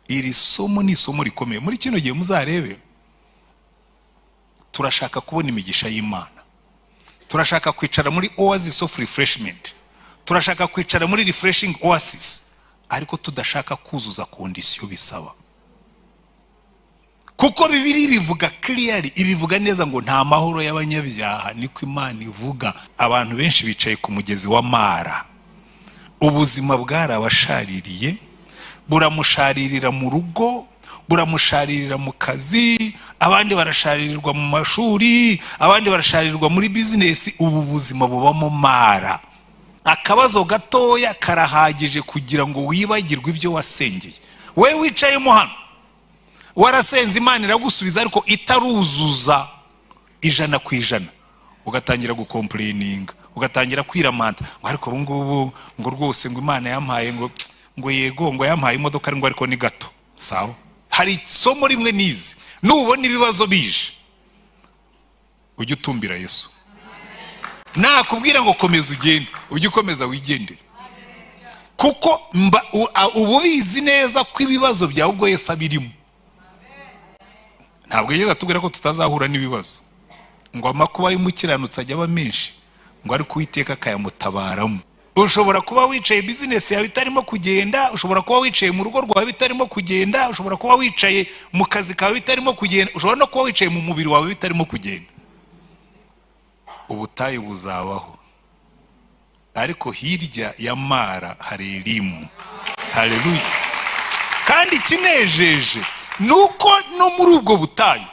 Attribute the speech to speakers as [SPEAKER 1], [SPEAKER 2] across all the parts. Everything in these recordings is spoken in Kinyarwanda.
[SPEAKER 1] Iri somo ni isomo rikomeye. Muri kino gihe muzarebe, turashaka kubona imigisha y'Imana, turashaka kwicara muri oasis of refreshment, turashaka kwicara muri refreshing oasis, ariko tudashaka kuzuza condition bisaba. Kuko Bibiliya ibivuga clearly, ibivuga neza ngo nta mahoro y'abanyabyaha, niko Imana ivuga. Abantu benshi bicaye ku mugezi wa Mara, ubuzima bwarabashaririye, buramusharirira mu rugo, buramusharirira mu kazi, abandi barasharirirwa mu mashuri, abandi barasharirirwa muri bizinesi. Ubu buzima bubamo Mara. Akabazo gatoya karahagije kugira ngo wibagirwe ibyo wasengeye. Wowe wicayemo hano warasenze, Imana iragusubiza, ariko itaruzuza 100%, ugatangira gucomplaininga, ugatangira kwilamenta ngo ariko ubu ngubu ngo rwose ngo Imana yampaye ngo yego, ngo yampaye imodoka, ngo ariko ni gato. Sawa, hari isomo rimwe nize: nubona ibibazo bije, ujye utumbira Yesu. Nakubwira ngo komeza ugende, ujye ukomeza wigendere, kuko uba ubizi neza ko ibibazo byawe ubwo Yesu abirimo. Ntabwo yigeze atubwira ko tutazahura n'ibibazo, ngo amakuba y'umukiranutsi ajya aba menshi, ngo ariko Uwiteka akayamutabaramo. Ushobora kuba wicaye bizinesi yawe itarimo kugenda, ushobora kuba wicaye mu rugo rwawe bitarimo kugenda, ushobora kuba wicaye mu kazi kawe bitarimo kugenda, ushobora no kuba wicaye mu mubiri wawe bitarimo kugenda. Ubutayu buzabaho, ariko hirya ya Mara hari Elimu. Haleluya! Kandi ikinejeje ni uko no muri ubwo butayu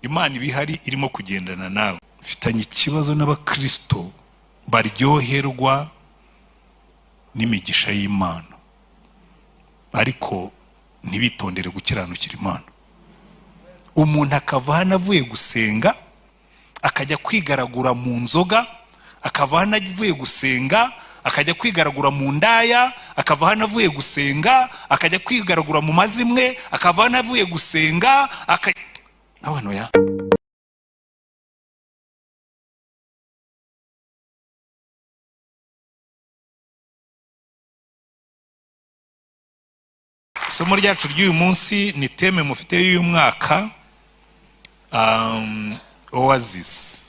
[SPEAKER 1] Imana iba ihari, irimo kugendana nawe. Mfitanye ikibazo n'abakirisito baryoherwa n'imigisha y'Imana, ariko ntibitondere gukiranukira Imana. Umuntu akava hano avuye gusenga, akajya kwigaragura mu nzoga, akava hano avuye gusenga, akajya kwigaragura mu ndaya, akava hano avuye gusenga, akajya kwigaragura mu mazimwe, akava hano avuye gusenga abantu ya. Isomo ryacu ry'uyu munsi ni theme mufite y'uyu mwaka, oasis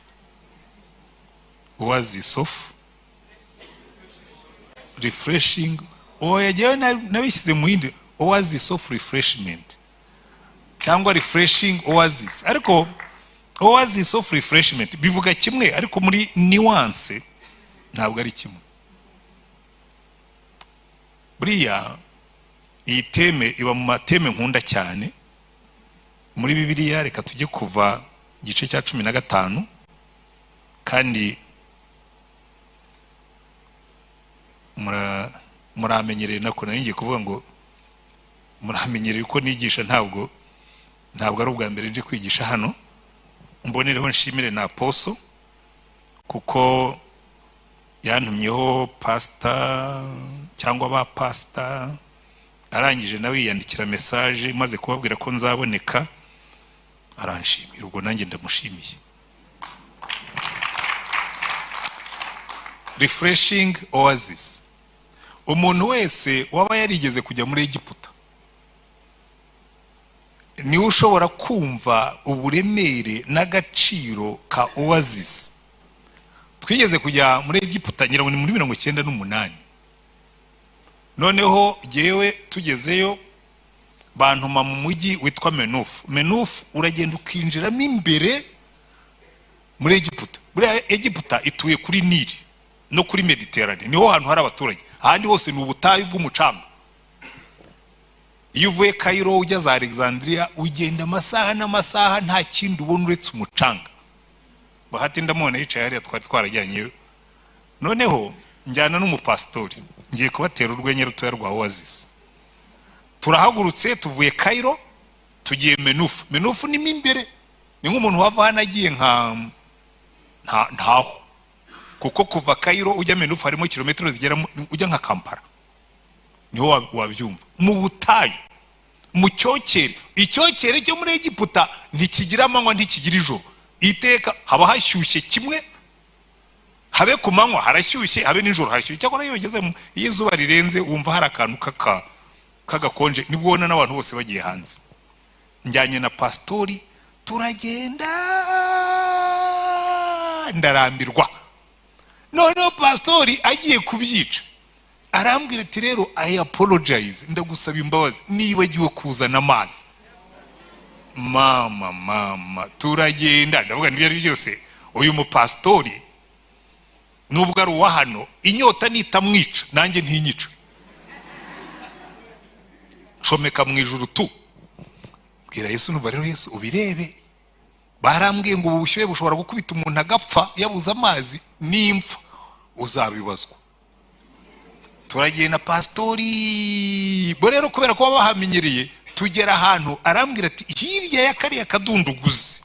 [SPEAKER 1] of refreshing. Oya, jyewe nabishyize mu yindi, oasis of refreshment cyangwa refreshing oasis, ariko oasis of refreshment bivuga kimwe, ariko muri nuance ntabwo ari kimwe. Buriya iyi theme iba mu matheme nkunda cyane muri Bibiliya. Reka tujye Kuva igice cya 15, kandi muramenyereye, nako nari ngiye kuvuga ngo muramenyereye uko nigisha, ntabwo ari ubwa mbere nje kwigisha hano. Mbonereho nshimire na apostle, kuko yantumyeho pasita cyangwa ba pasita, arangije nawe yiyandikira message maze kubabwira ko nzaboneka, aranshimira. Ubwo nanjye ndamushimiye. Refreshing oasis. Umuntu wese waba yarigeze kujya muri Egiputa niwe ushobora kumva uburemere n'agaciro ka oasis. Twigeze kujya muri Egiputa, ngira ngo ni muri 98. Noneho jyewe tugezeyo bantuma mu mujyi witwa Menufu. Menufu uragenda ukinjiramo imbere muri Egiputa. Buriya Egiputa ituye kuri Nili no kuri Mediterane, niho hantu hari abaturage, ahandi hose ni ubutayu bw'umucanga. Iyo uvuye Cairo ujya za Alexandria, ugenda amasaha n'amasaha nta kindi ubona uretse umucanga. Bahati ndamubona yicaye hariya, twari twarajyanyeyo. Noneho njyana n'umupasitori, ngiye kubatera urwenya rutoya rwa oasis. Turahagurutse, tuvuye Cairo tugiye Menufu. Menufu ni mo imbere, ni nk'umuntu wava hano agiye nka ntaho, kuko kuva Cairo ujya Menufu harimo kilometero zigera ujya nka Kampala, niho wabyumva. Mu butayu, mu cyokere. Icyokere cyo muri Egiputa ntikigira amanywa, ntikigira ijoro, iteka haba hashyushye kimwe. Habe ku manywa harashyushye, habe nijoro harashyushye. Cyakora iyo ugeze iyo izuba rirenze wumva hari akantu k'agakonje, nibwo ubona n'abantu bose bagiye hanze. Njyanye na pasitori, turagenda, ndarambirwa. Noneho pasitori agiye kubyica, arambwira ati: "Rero I apologize, ndagusaba imbabazi, nibagiwe kuzana amazi." Mama, mama, turagenda, ndavuga n'ibyo ari byo byose, uyu mupasitori nubwo ari uwa hano, inyota nitamwica nanjye ntinyica. Comeka mu ijuru tu, bwira Yesu: "Numva rero Yesu, ubirebe, barambwiye ngo ubu bushyuhe bushobora gukubita umuntu agapfa yabuze amazi. Nimpfa uzabibazwa." Turagenda, pasitori bo rero kubera ko baba bahamenyereye, tugera ahantu, arambwira ati: "Hirya ya kariya kadunduguzi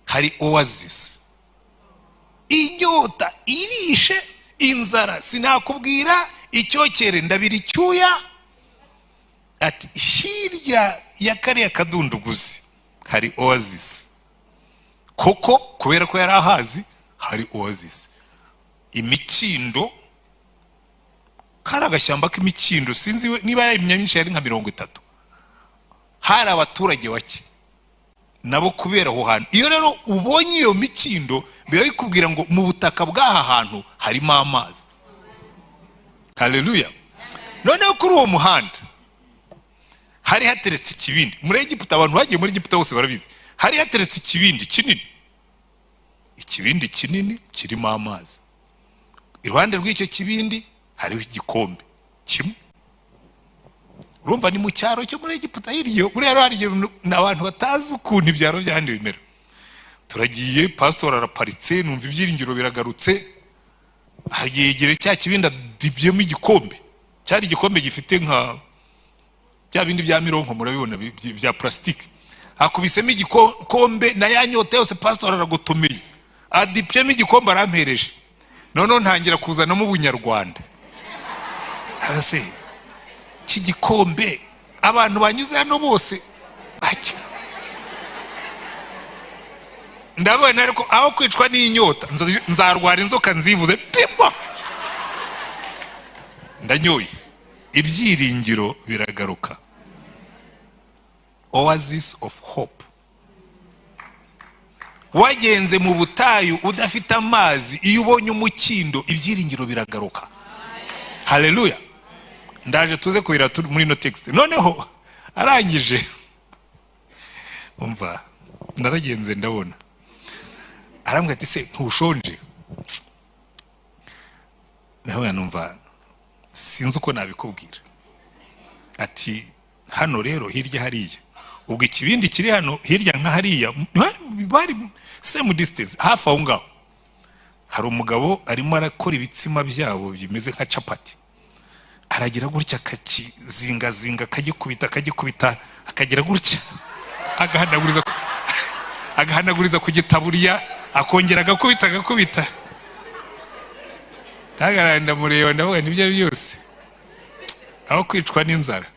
[SPEAKER 1] hari oasis." Inyota irishe, inzara sinakubwira, icyokere ndabira icyuya. Ati: "Hirya ya kariya kadunduguzi hari oasis." Koko kubera ko yari ahazi, hari oasis, imikindo, kari agashyamba k'imikindo, sinzi niba yari myinshi, yari nka 30. Hari abaturage bake nabo kubera aho hantu. Iyo rero ubonye iyo mikindo, biba bikubwira ngo mu butaka bw'aha hantu harimo amazi. Haleluya! Noneho kuri uwo muhanda hari hateretse ikibindi. Muri Egiputa, abantu bagiye muri Egiputa bose barabizi, hari hateretse ikibindi kinini, ikibindi kinini kirimo amazi. Iruhande rw'icyo kibindi hariho igikombe kimwe. Urumva ni mu cyaro cyo muri Egiputa hirya. Buriya rero hari igihe abantu batazi ukuntu ibyaro by'ahandi bimera. Turagiye, pasitori araparitse, numva ibyiringiro biragarutse. Yegera cya kibindi, adibyemo igikombe. Cyari igikombe gifite nka bya bindi bya mironko murabibona, bya plastique. Akubisemo igikombe, na ya nyota yose, pasitori aragotomeye, adibyemo igikombe, arampereje. Noneho ntangira kuzanamo ubunyarwanda. Arase iki gikombe abantu banyuze hano bose bajya. Ndabona ariko aho kwicwa n'inyota, nzarwara inzoka nzivuze pimba. Ndanyoye, ibyiringiro biragaruka. Oasis of hope. Wagenze mu butayu udafite amazi, iyo ubonye umukindo ibyiringiro biragaruka. Haleluya! Ndaje tuze kubira muri ino text. Noneho arangije, umva, naragenze, ndabona arambwira ati: "Se ntushonje?" Nawe numva sinzi uko nabikubwira. Ati: "Hano rero hirya hariya." Ubwo ikibindi kiri hano hirya nka hariya, bari same distance, hafi aho ngaho, hari umugabo arimo arakora ibitsima byabo bimeze nka capati. Aragira gutya akakizingazinga, akagikubita, akagikubita, akagira gutya agahanaguriza ku gitaburiya, akongera agakubita, agakubita. Ntagarara, ndamureba, ndavuga nibyo ari byose, aho kwicwa n'inzara.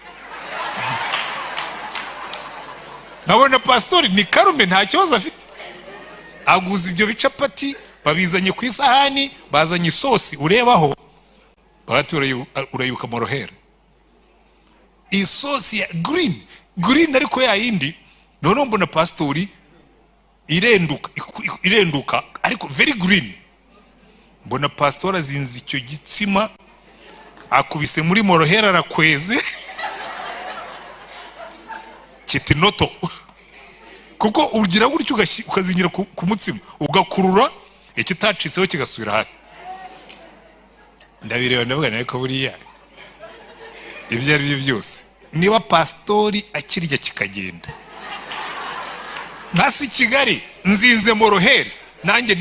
[SPEAKER 1] Nkabona pasitori ni karume, nta kibazo afite. Aguza ibyo bicapati, babizanye ku isahani, bazanye isosi urebaho bagati urayibuka morohera, isosi ya green green, ariko ya yindi. Noneho mbona pasitori irenduka, irenduka, ariko very green. Mbona pasitori azinze icyo gitsima, akubise muri morohera, arakweze kiti noto, kuko ugira gutyo ukazingira ku mutsima, ugakurura ikitacitseho kigasubira hasi. Ndabireba, ndavuga ariko buriya ibyo ari byo byose, niba pasitori akirya kikagenda, hasi Kigali nzinze moroheri, nanjye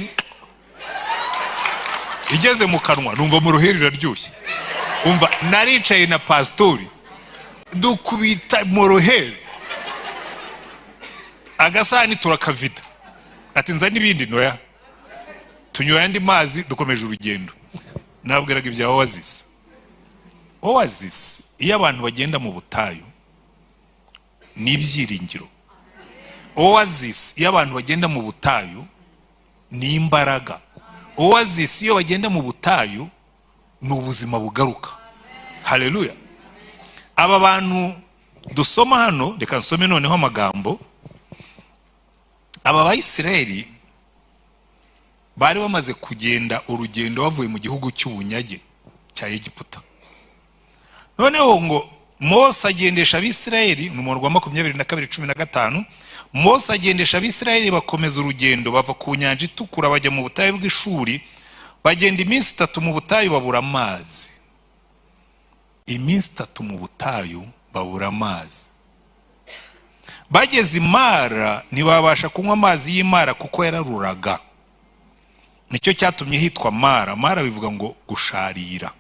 [SPEAKER 1] igeze mu kanwa numva moroheri iraryoshye. Umva, naricaye na pasitori, dukubita moroheri, agasahani turakavida. Ati: "Nza n'ibindi." Noya, tunyoye andi mazi, dukomeje urugendo. Nabwiraga ibya oasis. Oasis, iyo abantu bagenda mu butayu, ni ibyiringiro. Oasis, iyo abantu bagenda mu butayu, ni imbaraga. Oasis, iyo bagenda mu butayu, ni ubuzima bugaruka. Haleluya! Aba bantu dusoma hano, reka nsome noneho amagambo. Aba Bayisiraheli bari bamaze kugenda urugendo bavuye mu gihugu cy'ubunyage cya Egiputa. Noneho ngo Mose agendesha Abisirayeli, ni umurongo wa 22:15. Mose agendesha Abisirayeli, bakomeza urugendo, bava ku Nyanja Itukura, bajya mu butayu bw'Ishuri. Bagenda iminsi 3 mu butayu, babura amazi. Iminsi 3 mu butayu, babura amazi. Bageze Imara, ntibabasha kunywa amazi y'Imara kuko yararuraga. Nicyo cyatumye hitwa Mara. Mara bivuga ngo gusharira.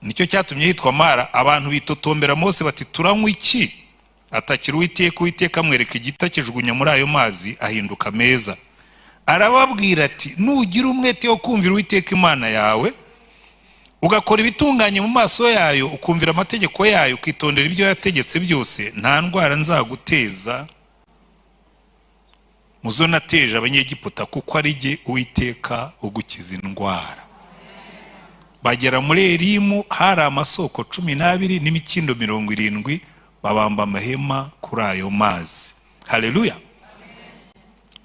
[SPEAKER 1] Nicyo cyatumye hitwa Mara. Abantu bitotombera Mose bati: "Turanywa iki?" Atakira Uwiteka, Uwiteka amwereka igiti, akijugunya muri ayo mazi, ahinduka meza. Arababwira ati: "Nugira umwete wo kumvira Uwiteka Imana yawe, ugakora ibitunganye mu maso yayo, ukumvira amategeko yayo, ukitondera ibyo yategetse byose, nta ndwara nzaguteza mu zo nateje Abanyegiputa, kuko ari jye Uwiteka ugukiza indwara." Bagera muri Elimu, hari amasoko 12 n'imikindo 70, babamba amahema kuri ayo mazi. Haleluya!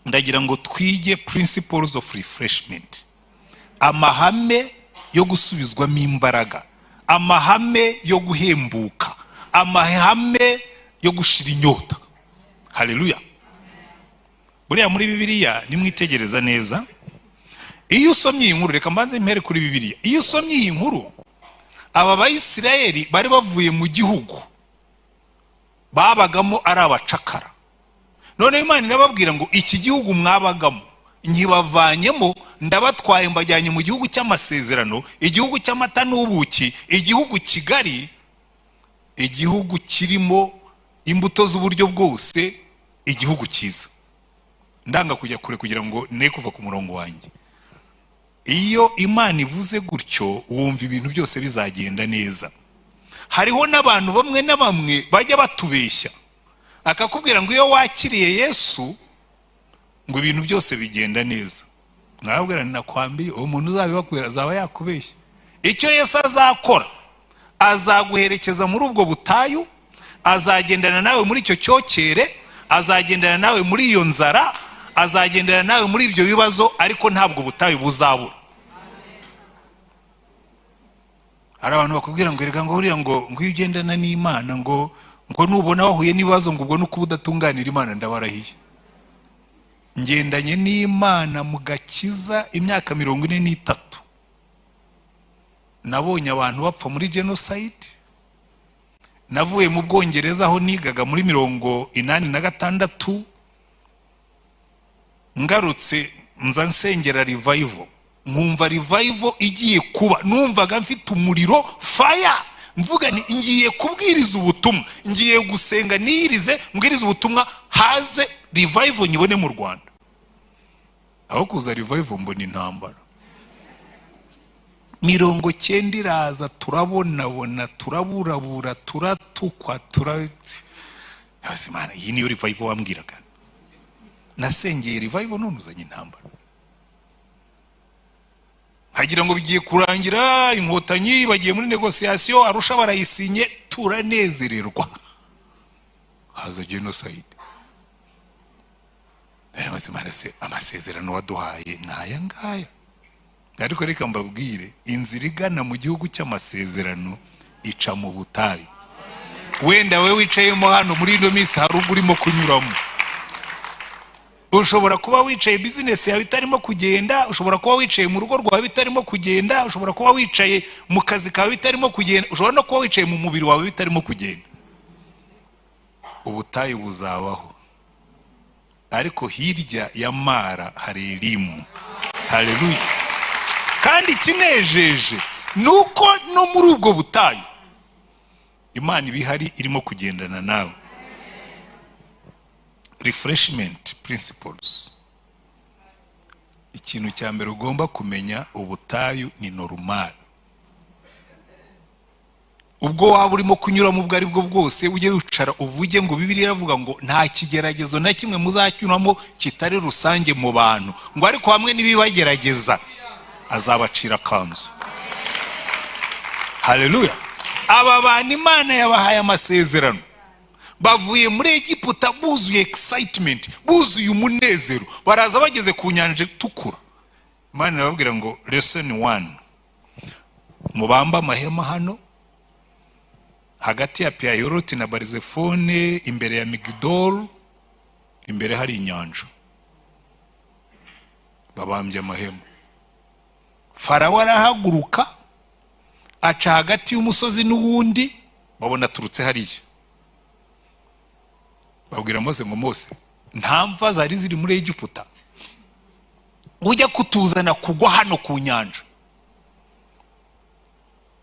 [SPEAKER 1] Ndagira ngo twige principles of refreshment, amahame yo gusubizwamo imbaraga, amahame yo guhembuka, amahame yo gushira inyota. Haleluya! Buriya muri Bibiliya, nimwitegereza neza, iyo usomye iyi nkuru, reka mbanze mpere kuri Bibiliya. Iyo usomye iyi nkuru, aba Bayisiraheli bari bavuye mu gihugu babagamo ari abacakara. Noneho Imana irababwira ngo: "Iki gihugu mwabagamo nkibavanyemo, ndabatwaye, mbajyanye mu gihugu cy'amasezerano, igihugu cy'amata n'ubuki, igihugu kigari, igihugu kirimo imbuto z'uburyo bwose, igihugu cyiza." Ndanga kujya kure kugira ngo ne kuva ku murongo wanjye. Iyo Imana ivuze gutyo, wumva ibintu byose bizagenda neza. Hariho n'abantu bamwe na bamwe bajya batubeshya, akakubwira ngo iyo wakiriye Yesu ngo ibintu byose bigenda neza. Mwabwira, nakwambiye, uwo muntu uzabibabwira azaba yakubeshya. Icyo Yesu azakora, azaguherekeza muri ubwo butayu, azagendana nawe muri icyo cyokere, azagendana nawe muri iyo nzara, azagendana nawe muri ibyo bibazo, ariko ntabwo ubutayu buzabura. Hari abantu bakubwira ngo erega ngo buriya ngo iyo ugendana n'Imana, ngo nubona wahuye n'ibibazo, ngo ubwo ni uko udatunganira Imana. Ndabarahiye, ngendanye n'Imana mu gakiza imyaka 43. Nabonye abantu bapfa muri jenoside. Navuye mu Bwongereza aho nigaga muri 86, ngarutse nza nsengera revival, nkumva revival igiye kuba. Numvaga mfite umuriro, fire, mvuga nti: "Ngiye kubwiriza ubutumwa, ngiye gusenga niyirize, mbwiriza ubutumwa, haze revival nyibone mu Rwanda." Aho kuza revival, mbona intambara. 90 iraza, turabonabona, turaburabura, turatukwa, tura Imana, iyi niyo revival wambwiraga? Nasengeye revival, none uzanye intambara. Hagira ngo bigiye kurangira, Inkotanyi bagiye muri négociation, Arusha barayisinye, turanezererwa, haza jenoside. Amasezerano waduhaye ni aya ngaya? Ariko reka mbabwire, inzira igana mu gihugu cy'amasezerano ica mu butayu. Wenda we wicayemo hano muri ino minsi, hari ubwo urimo kunyuramo. Ushobora kuba wicaye business yawe itarimo kugenda, ushobora kuba wicaye mu rugo rwawe bitarimo kugenda, ushobora kuba wicaye mu kazi kawe bitarimo kugenda, ushobora no kuba wicaye mu mubiri wawe bitarimo kugenda. Ubutayu buzabaho, ariko hirya ya Mara hari Elimu. Haleluya! Kandi ikinejeje ni uko no muri ubwo butayu Imana iba ihari, irimo kugendana nawe. Refreshment principles. Ikintu cya mbere ugomba kumenya, ubutayu ni normal. Ubwo waba urimo kunyuramo ubwo ari bwo bwose, ujye wicara uvuge ngo: "Bibiliya iravuga ngo nta kigeragezo na kimwe muzacyuramo kitari rusange mu bantu," ngo ariko hamwe n'ibibagerageza azabacira akanzu. Haleluya! Aba bantu Imana yabahaye amasezerano, bavuye muri Egiputa buzuye excitement, buzuye umunezero, baraza bageze ku nyanja itukura, Imana irababwira ngo: "Lesson one, mubambe amahema hano hagati ya Piyayiroti na Barizefone, imbere ya Migidolu, imbere hari inyanja." Babambye amahema. Farawo arahaguruka, aca hagati y'umusozi n'uwundi, babona aturutse hariya. Babwira Mose ngo: "Mose, nta mva zari ziri muri Egiputa, ujya kutuzana kugwa hano ku nyanja?"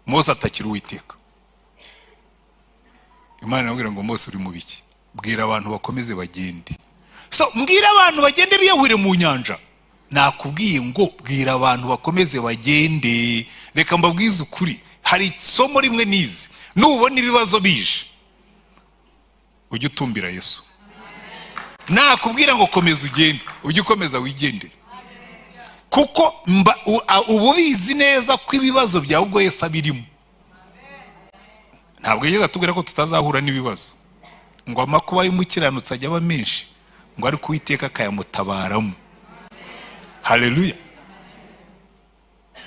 [SPEAKER 1] Mose atakira Uwiteka. Imana irababwira ngo: "Mose, uri mu biki? Bwira abantu bakomeze bagende." So mbwira abantu bagende biyahurire mu nyanja? Nakubwiye ngo bwira abantu bakomeze bagende. Reka mbabwize ukuri, hari isomo rimwe nize: nubona ibibazo bije, ujye utumbira Yesu. Nakubwira ngo komeza ugende, ujye ukomeza wigendere, kuko uba ubizi neza ko ibibazo byawe ubwo Yesu abirimo. Ntabwo yigeze atubwira ko tutazahura n'ibibazo, ngo amakuba y'umukiranutsi ajya aba menshi, ngo ariko Uwiteka akayamutabaramo. Haleluya!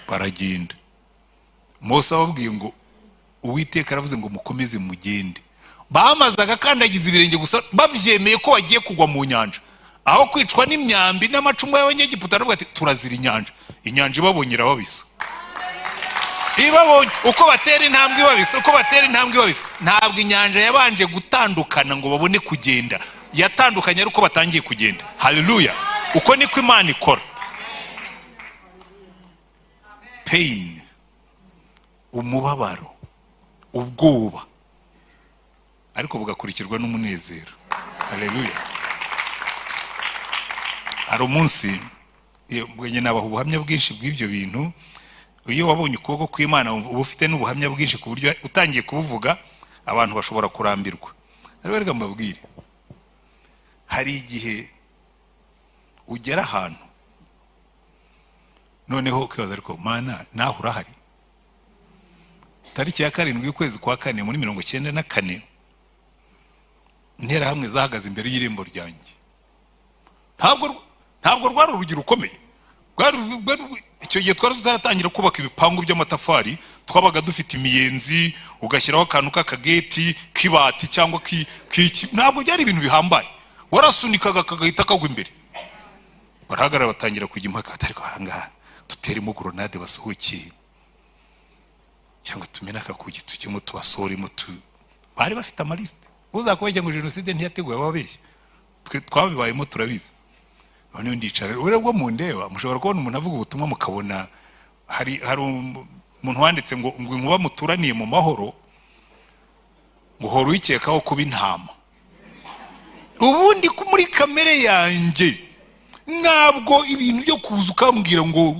[SPEAKER 1] Baragenda. Mose ababwiye ngo: "Uwiteka aravuze ngo mukomeze mugende." Bamaze agakandagiza ibirenge gusa, babyemeye ko bagiye kugwa mu nyanja aho kwicwa n'imyambi n'amacumu y'Abanyegiputa. Aravuga ati: "Turazira inyanja." Inyanja ibabonye irababisa. Ibabonye uko batera intambwe ibabisa, uko batera intambwe ibabisa. Ntabwo inyanja yabanje gutandukana ngo babone kugenda, yatandukanye ari uko batangiye kugenda. Haleluya! Uko niko Imana ikora. Pain, umubabaro, ubwoba, ariko bugakurikirwa n'umunezero. Haleluya! Hari umunsi njye nabaha ubuhamya bwinshi bw'ibyo bintu. Iyo wabonye ukuboko kw'Imana, uba ufite n'ubuhamya bwinshi, ku buryo utangiye kubuvuga abantu bashobora kurambirwa. Ariko reka mbabwire, hari igihe ugera ahantu noneho ukibaza: "Ariko Mana, naho urahari?" Tariki ya 7 y'ukwezi kwa kane muri 94, Interahamwe zahagaze imbere y'irembo ryanjye. Ntabwo rwari urugi rukomeye. Icyo gihe twari tutaratangira kubaka ibipangu by'amatafari, twabaga dufite imiyenzi, ugashyiraho akantu k'akageti k'ibati cyangwa k'iki. Ntabwo byari ibintu bihambaye, warasunikaga kagahita kagwa imbere. Barahagarara, batangira kujya impaka, bati: "Ariko ahangaha duteremo grenade basohokeye, cyangwa tumene akakugi tujyemo tubasoremo?" Tu bari bafite amalisite. Uzakubeshya ngo jenoside ntiyateguwe ababeshya. Twe twabibayemo, turabizi. Noneho ndicara. Rero ubwo mundeba, mushobora kubona umuntu avuga ubutumwa, mukabona hari umuntu wanditse ngo inkuba muturaniye mu mahoro, ngo hora uyikekaho kuba intama. Ubundi ko muri kamere yanjye, ntabwo ibintu byo kuza ukambwira ngo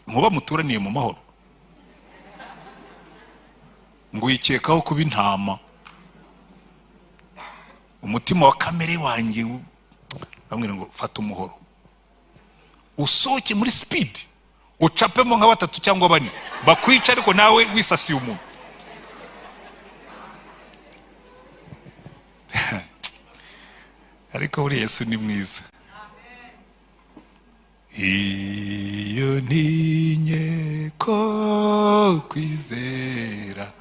[SPEAKER 1] nkuba muturaniye mu mahoro, ngo uyikekaho kuba intama. Umutima wa kamere wanjye bamwira ngo: "Fata umuhoro usohoke muri speed, ucapemo nka batatu cyangwa bane, bakwica, ariko nawe wisasiye umuntu." Ariko buriya Yesu ni mwiza. Iyo ntinye ko kwizera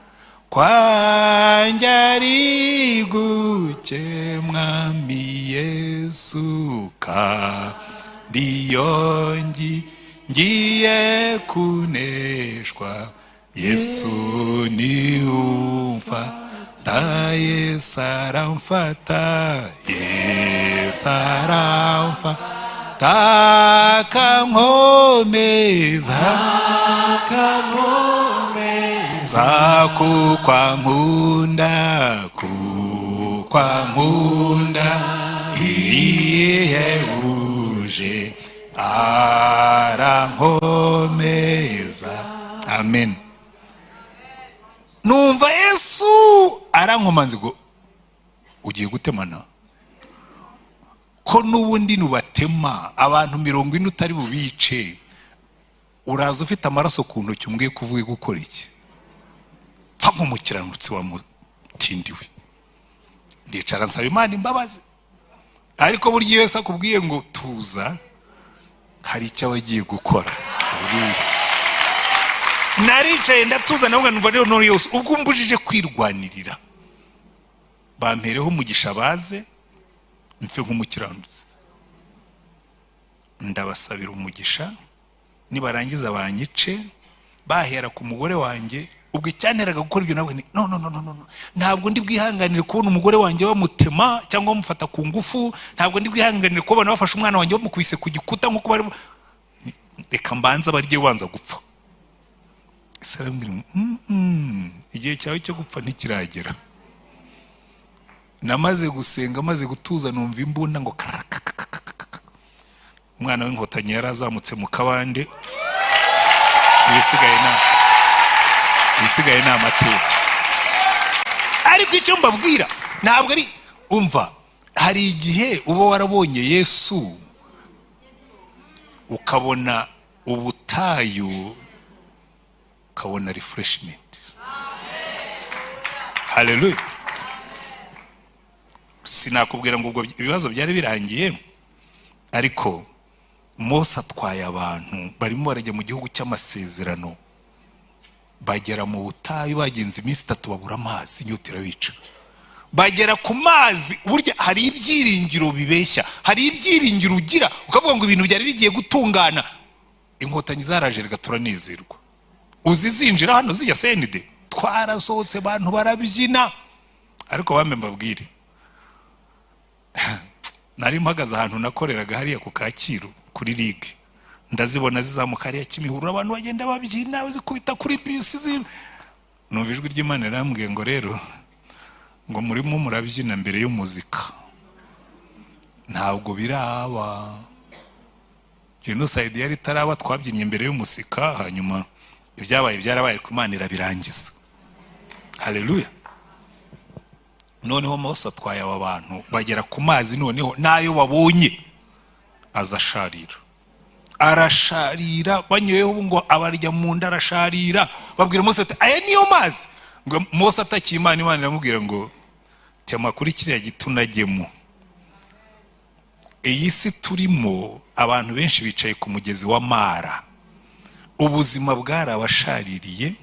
[SPEAKER 1] kwanjye ari guke, Mwami Yesu, kandi iyo ngiye kuneshwa, Yesu niwumfata. Yesu aramfata, Yesu aramfata, akankomeza,
[SPEAKER 2] akankomeza.
[SPEAKER 1] Kuko ankunda, kuko ankunda ihebuje, arankomeza. Amen. Numva Yesu arankomanze ngo: "Ugiye gutemana ko n'ubundi nubatema abantu 40 utari bubice, uraza ufite amaraso ku ntoki, umbwiye ko uvuye gukora iki?" Pfa nk'umukiranutsi wamutindiwe. Ndicara nsaba Imana imbabazi. Ariko burya iyo Yesu akubwiye ngo tuza, hari icyo aba agiye gukora. Haleluya. Naricaye ndatuza, nawe numva rero none yose ubwo umbujije kwirwanirira, bampereho umugisha, baze mpfe nk'umukiranutsi. Ndabasabira umugisha, nibarangiza banyice, bahera ku mugore wanjye. Ubwo icyanteraga gukora ibyo nawe ni no, no, no, no, no, ntabwo ndi bwihanganire kubona umugore wanjye bamutema cyangwa bamufata ku ngufu. Ntabwo ndi bwihanganire kubona bafashe umwana wanjye bamukubise ku gikuta nk'uko bari. Reka mbanza barye ubanza gupfa. Ese arambwira ngo igihe cyawe cyo gupfa ntikiragera." Namaze gusenga, maze gutuza, numva imbunda ngo karakakakakaka. Umwana w'Inkotanyi yari azamutse mu kabande. Ibisigaye ni amateka. Ariko icyo mbabwira ntabwo ari, umva, hari igihe uba warabonye Yesu, ukabona ubutayu, ukabona refreshment. Haleluya! Sinakubwira ngo ubwo ibibazo byari birangiye, ariko Mose atwaye abantu, barimo barajya mu gihugu cy'amasezerano, bagera mu butayu, bagenze iminsi 3, babura amazi, inyota irabica. Bagera ku mazi. Burya hari ibyiringiro bibeshya, hari ibyiringiro ugira ukavuga ngo ibintu byari bigiye gutungana. Inkotanyi zaraje, reka turanezerwa. Uzi zinjira hano zijya CND, twarasohotse, abantu barabyina. Ariko bambe mbabwire, nari mpagaze ahantu nakoreraga hariya ku Kacyiru kuri ligue, ndazibona zizamuka hariya Kimihurura, abantu bagenda babyina, zikubita kuri bisi. Numva ijwi ry'Imana rirambwiye ngo: "Rero ngo murimo murabyina mbere y'umuzika, ntabwo biraba." Jenoside yari itaraba, twabyinnye mbere y'umusika. Hanyuma ibyabaye byarabaye, ariko Imana irabirangiza. Haleluya! Noneho Mose atwaye aba bantu, bagera ku mazi. Noneho n'ayo babonye aza asharira, arasharira. Banyoyeho ngo abarya mu nda, arasharira. Babwira Mose ati: "Aya niyo mazi?" Ngo Mose atakiye Imana, Imana iramubwira ngo: "Tema kuri kiriya giti unagemo." Iyi si turimo, abantu benshi bicaye ku mugezi wa Mara. Ubuzima bwarabashaririye,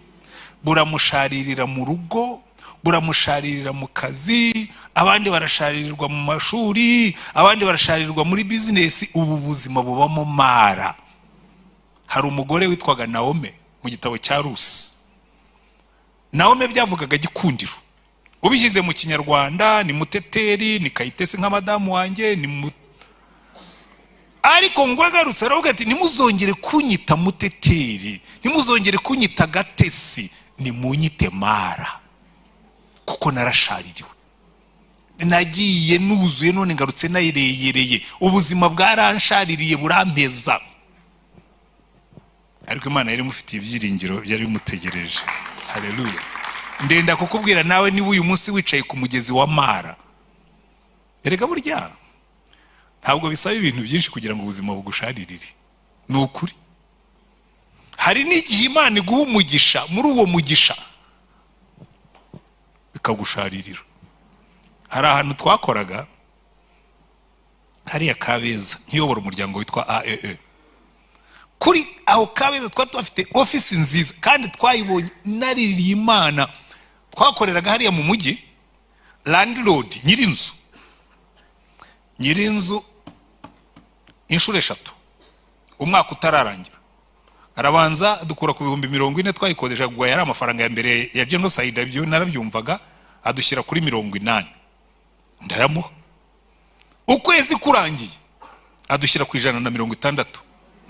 [SPEAKER 1] buramusharirira mu rugo, buramusharirira mu kazi, abandi barasharirirwa mu mashuri, abandi barasharirirwa muri bizinesi. Ubu buzima bubamo Mara. Hari umugore witwaga Naome mu gitabo cya Rusi. Naome byavugaga gikundiro. Ubishyize mu Kinyarwanda ni Muteteri, ni Kayitesi nka madamu wanjye ni mu. Ariko ngo agarutse aravuga ati: "Ntimuzongere kunyita Muteteri, ntimuzongere kunyita Gatesi, nimunyite Mara, kuko narashaririwe. Nagiye nuzuye, none ngarutse nayireyereye. Ubuzima bwaranshaririye, burampeza." Ariko Imana yari imufitiye ibyiringiro byari bimutegereje. Haleluya! Ndenda kukubwira nawe, niba uyu munsi wicaye ku mugezi wa Mara, erega burya ntabwo bisaba ibintu byinshi kugira ngo ubuzima bugusharirire. Ni ukuri, hari n'igihe Imana iguha umugisha, muri uwo mugisha bikagusharirira. Hari ahantu twakoraga hariya Kabeza, nkiyobora umuryango witwa AEE kuri aho Kabeza. Twari tuhafite ofisi nziza kandi twayibonye naririye Imana. Twakoreraga hariya mu mujyi. Landlord, nyirinzu, inshuro 3 umwaka utararangira arabanza dukura ku 40,000 twayikodesha, ubwo yari amafaranga ya mbere ya genocide, ibyo narabyumvaga, adushyira kuri 80, ndayamuha. Ukwezi kurangiye adushyira ku 160,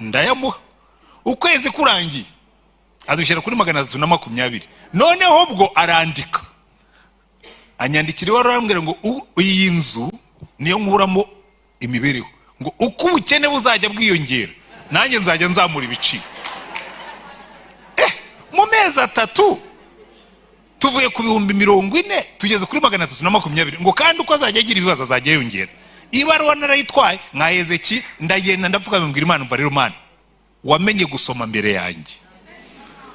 [SPEAKER 1] ndayamuha. Ukwezi kurangiye adushyira kuri 320. Noneho ubwo arandika, anyandikira iwe, arambwira ngo iyi nzu niyo nkuramo imibereho, ngo uko ubukene buzajya bwiyongera nanjye nzajya nzamura ibiciro. Mu mezi 3 tuvuye ku 40,000 tugeze kuri 320, ngo kandi uko azajya agira ibibazo azajya yongera. Ibaruwa narayitwaye nka Ezeki, ndagenda ndapfuka, mbwira Imana: "Umva rero Mana, wamenye gusoma mbere yanjye."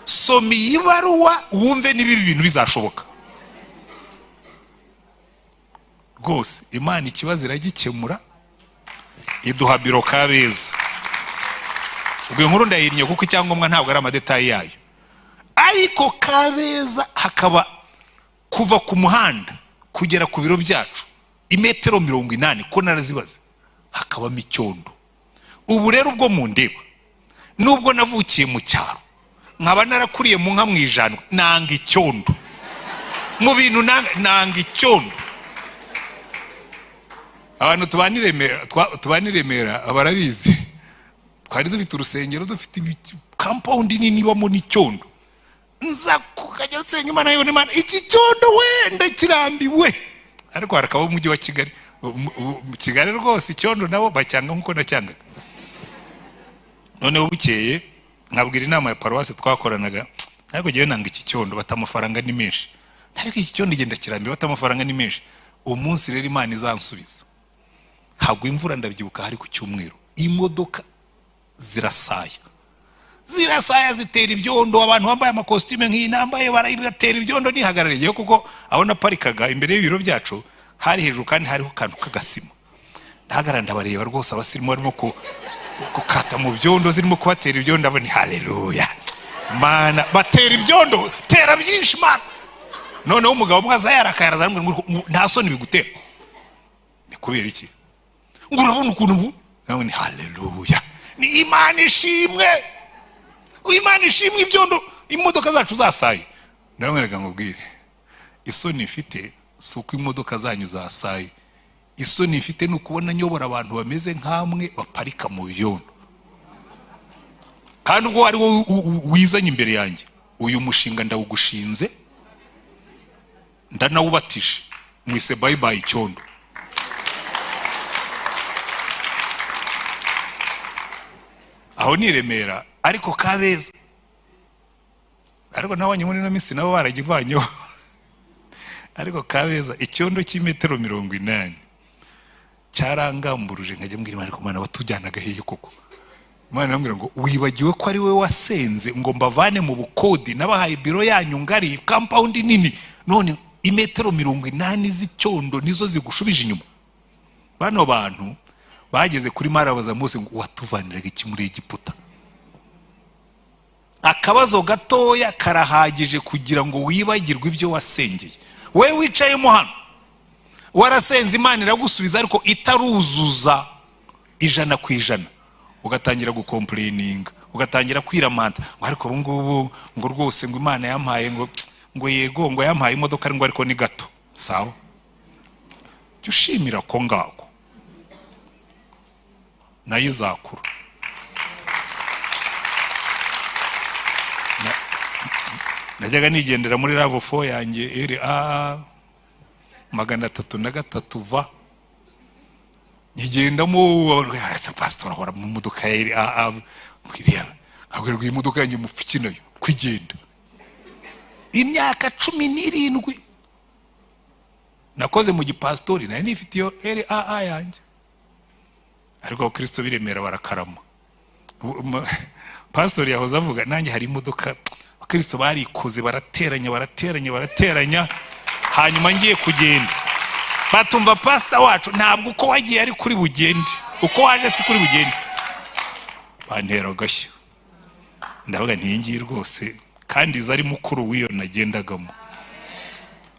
[SPEAKER 1] Soma iyi baruwa wumve niba ibi bintu bizashoboka rwose. Imana ikibazo iragikemura, iduha biro Kabeza. Ubwo inkuru ndayinnye kuko icyangombwa ntabwo ari ama détails yayo, ariko Kabeza hakaba kuva ku muhanda kugera ku biro byacu imetero 80, ko narazibaze, hakabamo icyondo. Ubu rero ubwo mundeba, nubwo navukiye mu cyaro, nkaba narakuriye mu nka mu ijandwe, nanga icyondo. Mu bintu nanga icyondo. Abantu tubana i Remera, tubana i Remera barabizi. Twari dufite urusengero, dufite compound nini ibamo n'icyondo. Nza kukajya nsenga Imana, yibona Imana iki cyondo wenda kirambiwe. Ariko harakaba umujyi wa Kigali. Kigali rwose icyondo nabo bacyanga nk'uko nacyangaga. Noneho bukeye nkabwira inama ya paruwasi twakoranaga, ariko ngewe nanga iki cyondo. Bata amafaranga ni menshi, ariko iki cyondo igenda kirambiwe. Bata amafaranga ni menshi. Umunsi rero Imana izansubiza, hagwa imvura, ndabyibuka hari ku cyumweru, imodoka zirasaya, zirasaya, zitera ibyondo. Abantu bambaye amakositime nk'iyi nambaye barabatera ibyondo. Nihagarariye kuko aho naparikaga imbere y'ibiro byacu hari hejuru kandi hariho akantu k'agasima. Ndahagarara, ndabareba rwose, abasirimu barimo gukata mu byondo, zirimo kubatera ibyondo. Ndabona ni haleluya, Mana batera ibyondo, tera byinshi Mana. Noneho umugabo umwe aza yarakaye, araza arambwira ngo nta soni bigutera, ni kubera iki? Ngo urabona ukuntu ubu nawe ni haleluya, ni Imana ishimwe, Imana ishimwe, ibyondo imodoka zacu zasaye. Ndamwereka ngo ubwire, isoni ifite si uko imodoka zanyu zasaye, isoni ifite ni ukubona nyobora abantu bameze nk'amwe baparika mu byondo, kandi ubwo ari wowe wizanye imbere yanjye. Uyu mushinga ndawugushinze, ndanawubatije, mwise bye bye icyondo. Aho ni i Remera, ariko Kabeza, ariko nabonye muri ino minsi nabo baragivanyeho. Ariko Kabeza icyondo cy'imetero 80 cyarangamburuje, nkajya mbwira Imana, ariko Imana watujyanaga hehe koko? Imana irambwira ngo wibagiwe ko ari we wasenze ngo mbavane mu bukodi, nabahaye biro yanyu ngari, compound nini, none imetero 80 z'icyondo nizo zigushubije inyuma. Bano bantu bageze kuri Mara babaza Mose ngo watuvaniraga iki muri Egiputa? Akabazo gatoya karahagije kugira ngo wibagirwe ibyo wasengeye. Wowe wicayemo hano warasenze, Imana iragusubiza, ariko itaruzuza 100%, ugatangira gucomplaininga, ugatangira kwiramanta ngo ariko ubu ngubu ngo rwose ngo Imana yampaye ngo yego, ngo yampaye imodoka, ngo ariko ni gato. Sawa, jya ushimira ko ngako nayo izakura. Najyaga nigendera muri RAV4 yanjye RA 303 V, nyigendamo. Pasitori ahora mu modoka ya RA, nkabwirwa iyi modoka yanjye mupfa nayo kwigenda. Imyaka 17 nakoze mu gipasitori nari nifite iyo RAA yanjye, ariko abakristo b'i Remera barakarama. Pasitori yahoze avuga, nanjye hari imodoka abakristo barikoze, barateranya, barateranya, barateranya, hanyuma ngiye kugenda batumva pasita wacu ntabwo uko wagiye ari kuri bugende, uko waje si kuri bugende. Bantera agashya, ndavuga nti iyi ngiyi rwose kandi iza ari mukuru w'iyo nagendagamo.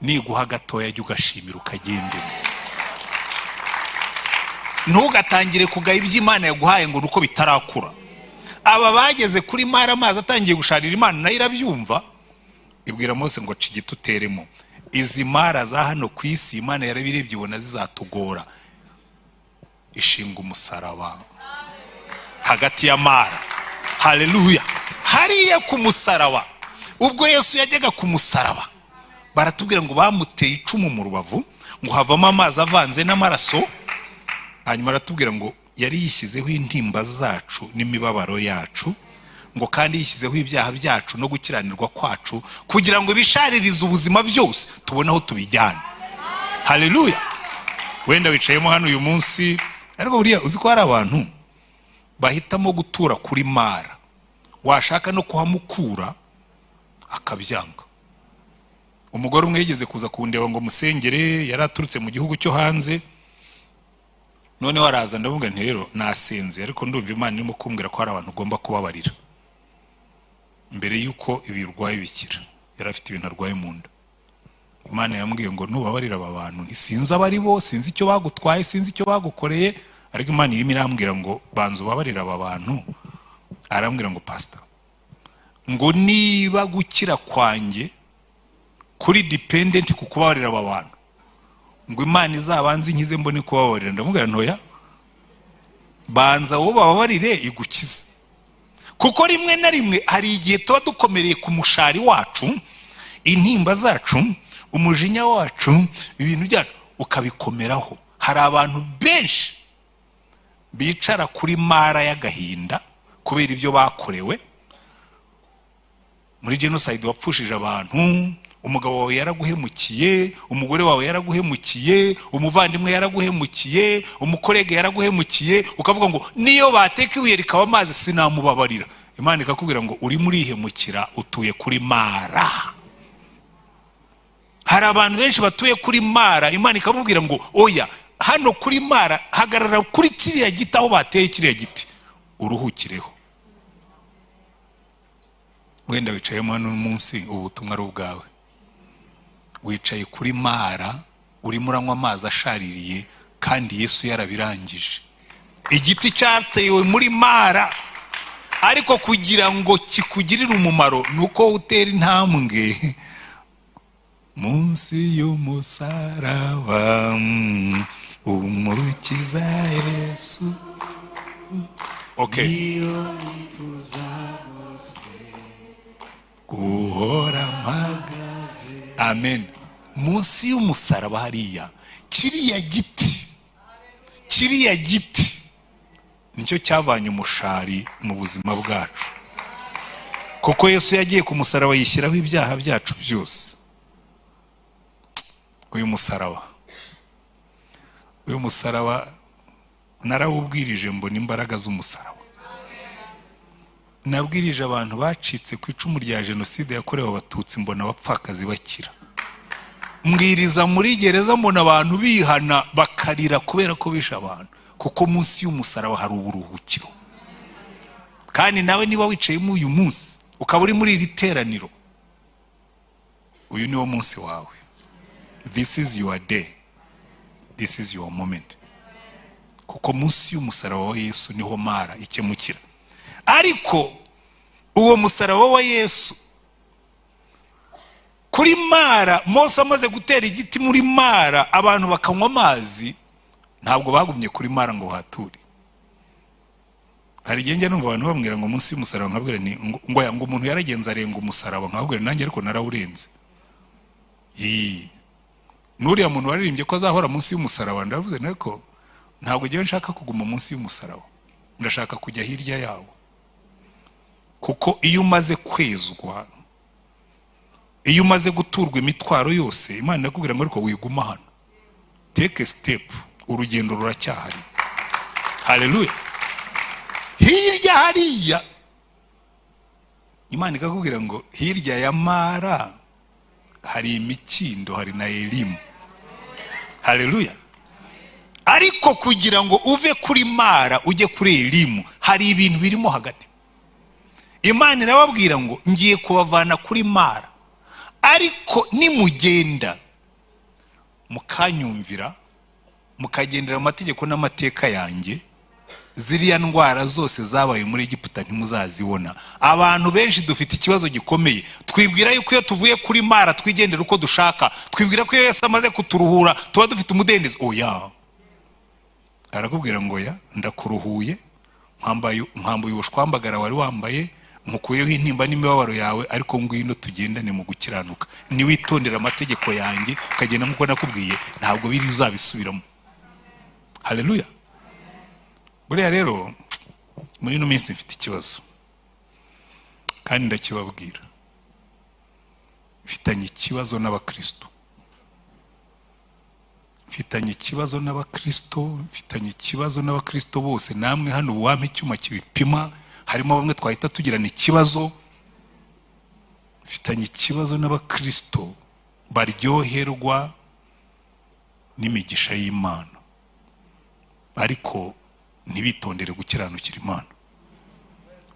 [SPEAKER 1] Niguha gatoya jya ugashimira ukagendemo, ntugatangire kugaya ibyo Imana yaguhaye ngo nuko bitarakura. Aba bageze kuri Mara, amazi atangiye gusharira, Imana nayo irabyumva, ibwira Mose ngo aca igiti uteremo. Izi Mara za hano ku isi Imana yarabirebye ibona zizatugora, ishinga umusaraba hagati ya Mara. Haleluya! Hariya ku musaraba, ubwo Yesu yajyaga ku musaraba, baratubwira ngo bamuteye icumu mu rubavu, ngo havamo amazi avanze n'amaraso. Hanyuma aratubwira ngo yari yishyizeho intimba zacu n'imibabaro yacu, ngo kandi yishyizeho ibyaha byacu no gukiranirwa kwacu, kugira ngo ibisharirize ubuzima byose tubone aho tubijyana. Haleluya! Wenda wicayemo hano uyu munsi, ariko buriya uzi ko hari abantu bahitamo gutura kuri Mara, washaka no kuhamukura. Akabyanga. Umugore umwe yigeze kuza kundeba ngo musengere, yari aturutse mu gihugu cyo hanze. Noneho araza, ndavuga nti: "Rero nasenze, ariko ndumva Imana irimo kumbwira ko hari abantu ugomba kubabarira mbere y'uko ibi urwaye bikira." Yari afite ibintu arwaye mu nda. Imana yambwiye ngo: "Nubabarira aba bantu, ntisinzi abo ari bo, sinzi icyo bagutwaye, sinzi icyo bagukoreye, ariko Imana irimo irambwira ngo banza ubabarire aba bantu." Arambwira ngo: "Pasita," ngo, "niba gukira kwanjye kuri dependent ku kubabarira aba bantu, ngo Imana izabanze inkize mbone kubabarira." Ndamubwira: "Ntoya, banza wowe bababarire igukize." Kuko rimwe na rimwe hari igihe tuba dukomereye ku mushari wacu, intimba zacu, umujinya wacu, ibintu byacu ukabikomeraho. Hari abantu benshi bicara kuri Mara y'agahinda kubera ibyo bakorewe muri jenoside. Wapfushije abantu, umugabo wawe yaraguhemukiye, umugore wawe yaraguhemukiye, umuvandimwe yaraguhemukiye, umucollègue yaraguhemukiye, ukavuga ngo: "Niyo bateka ibuye rikaba amazi sinamubabarira." Imana ikakubwira ngo: "Urimo urihemukira, utuye kuri Mara." Hari abantu benshi batuye kuri Mara. Imana ikamubwira ngo: "Oya, hano kuri Mara, hagarara kuri kiriya giti, aho bateye kiriya giti uruhukireho." Wenda wicayemo hano munsi, ubu butumwa ari ubwawe. Wicaye kuri Mara, urimo uranywa amazi ashaririye kandi Yesu yarabirangije. Igiti cyatewe muri Mara, ariko kugira ngo kikugirire umumaro ni uko utera intambwe munsi y'umusaraba, Umukiza Yesu. Okay.
[SPEAKER 2] Iyo nifuza rwose
[SPEAKER 1] guhora mpagaze, amen, munsi y'umusaraba hariya. Kiriya giti, kiriya giti nicyo cyavanye umushari mu buzima bwacu, kuko Yesu yagiye ku musaraba yishyiraho ibyaha byacu byose. Uyu musaraba, uyu musaraba narawubwirije, mbona imbaraga z'umusaraba. Nabwirije abantu bacitse ku icumu rya jenoside yakorewe Abatutsi, mbona abapfakazi bakira. Mbwiriza muri gereza, mbona abantu bihana bakarira kubera ko bishe abantu. Kuko munsi y'umusaraba hari uburuhukiro. Kandi nawe niba wicayemo uyu munsi, ukaba uri muri iri teraniro, uyu niwo munsi wawe. This is your day, this is your moment, kuko munsi y'umusaraba wa Yesu niho Mara ikemukira. Ariko uwo musaraba wa Yesu kuri Mara, Mose amaze gutera igiti muri Mara, abantu bakanywa amazi, ntabwo bagumye kuri Mara ngo bahature. Hari igihe njya numva abantu bambwira ngo munsi y'umusaraba, nkabwira ni ngo ngo umuntu yaragenze arenga umusaraba, nkabwira nanjye ariko narawurenze. Yii. N'uriya muntu waririmbye ko azahora munsi y'umusaraba, ndavuze nako ntabwo ngewe nshaka kuguma munsi y'umusaraba, ndashaka kujya hirya yawo. Kuko iyo umaze kwezwa, iyo umaze guturwa imitwaro yose, Imana irakubwira ngo: "Ariko wiguma hano, take step, urugendo ruracyahari." Haleluya! Hirya hariya Imana ikakubwira ngo: "Hirya ya Mara hari imikindo, hari na Elimu." Haleluya! Ariko kugira ngo uve kuri Mara ujye kuri Elimu, hari ibintu birimo hagati. Imana irababwira ngo: "Ngiye kubavana kuri Mara, ariko nimugenda mukanyumvira, mukagendera mu mategeko n'amateka yanjye, ziriya ndwara zose zabaye muri Egiputa ntimuzazibona." Abantu benshi dufite ikibazo gikomeye. Twibwira yuko iyo tuvuye kuri Mara twigendera uko dushaka. Twibwira ko iyo Yesu amaze kuturuhura tuba dufite umudendezo. Oya, arakubwira ngo: "Ya, ndakuruhuye, nkwambuye ubushwambagara wari wambaye, nkukuyeho intimba n'imibabaro yawe, ariko ngwino tugendane mu gukiranuka. Niwitondera amategeko yanjye, ukagenda nk'uko nakubwiye, ntabwo biri uzabisubiramo." Haleluya! Buriya rero muri ino minsi mfite ikibazo kandi ndakibabwira. Mfitanye ikibazo n'abakristo, mfitanye ikibazo n'abakristo, mfitanye ikibazo n'abakristo bose. Namwe hano uwampa icyuma kibipima, harimo bamwe twahita tugirana ikibazo. Mfitanye ikibazo n'abakristo baryoherwa n'imigisha y'Imana, ariko ntibitondere gukiranukira Imana.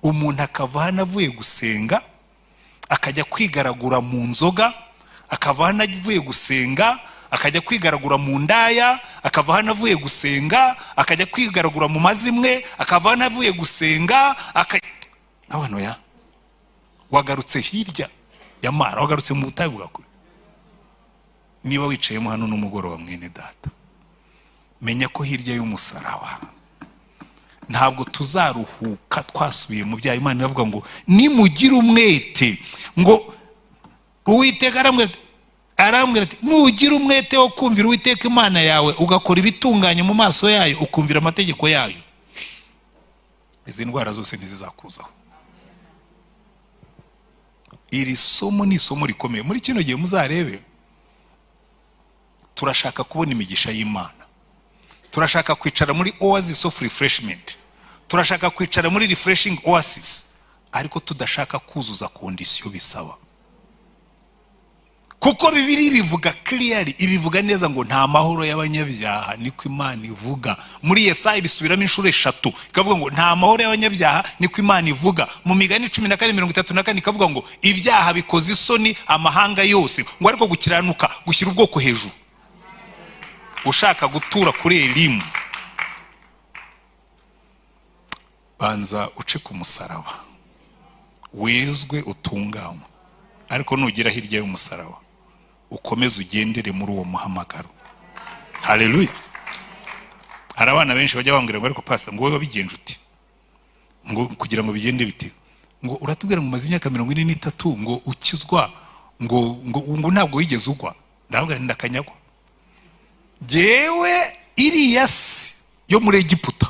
[SPEAKER 1] Umuntu akava hano avuye gusenga akajya kwigaragura mu nzoga, akava hano avuye gusenga akajya kwigaragura mu ndaya, akava hano avuye gusenga akajya kwigaragura mu mazimwe, akava hano avuye gusenga abantu ya wagarutse hirya ya Mara, wagarutse mu butayu bwa kure. Niba wicayemo hano n'umugoroba, mwene data, menya ko hirya y'umusaraba ntabwo tuzaruhuka twasubiye mu byaha. Imana iravuga ngo nimugire umwete, ngo Uwiteka arambwira ati: "Nugira umwete wo kumvira Uwiteka Imana yawe, ugakora ibitunganye mu maso yayo, ukumvira amategeko yayo, izi ndwara zose ntizizakuzaho." Iri somo ni isomo rikomeye muri kino gihe. Muzarebe, turashaka kubona imigisha y'Imana, turashaka kwicara muri oasis of refreshment, turashaka kwicara muri refreshing oasis, ariko tudashaka kuzuza condition bisaba, kuko Bibiliya ibivuga clearly, ibivuga neza ngo nta mahoro y'abanyabyaha, niko Imana ivuga. Muri Yesaya ibisubiramo inshuro eshatu, ikavuga ngo nta mahoro y'abanyabyaha, niko Imana ivuga. Mu Migani 14:34 ikavuga ngo ibyaha bikoze isoni amahanga yose, ngo ariko gukiranuka gushyira ubwoko hejuru. Ushaka gutura kuri Elimu, banza uce ku musaraba, wezwe, utunganywe. Ariko nugera hirya y'umusaraba, ukomeze ugendere muri uwo muhamagaro. Haleluya! Hari abana benshi bajya bambwira ngo: "Ariko pastor, ngo wowe wabigenje uti ngo kugira ngo bigende bite? Ngo uratubwira ngo umaze imyaka 43 ngo ukizwa, ngo ntabwo wigeze ugwa." Ndavuga nti: "Ndakanyagwa jyewe, iriya si yo muri Egiputa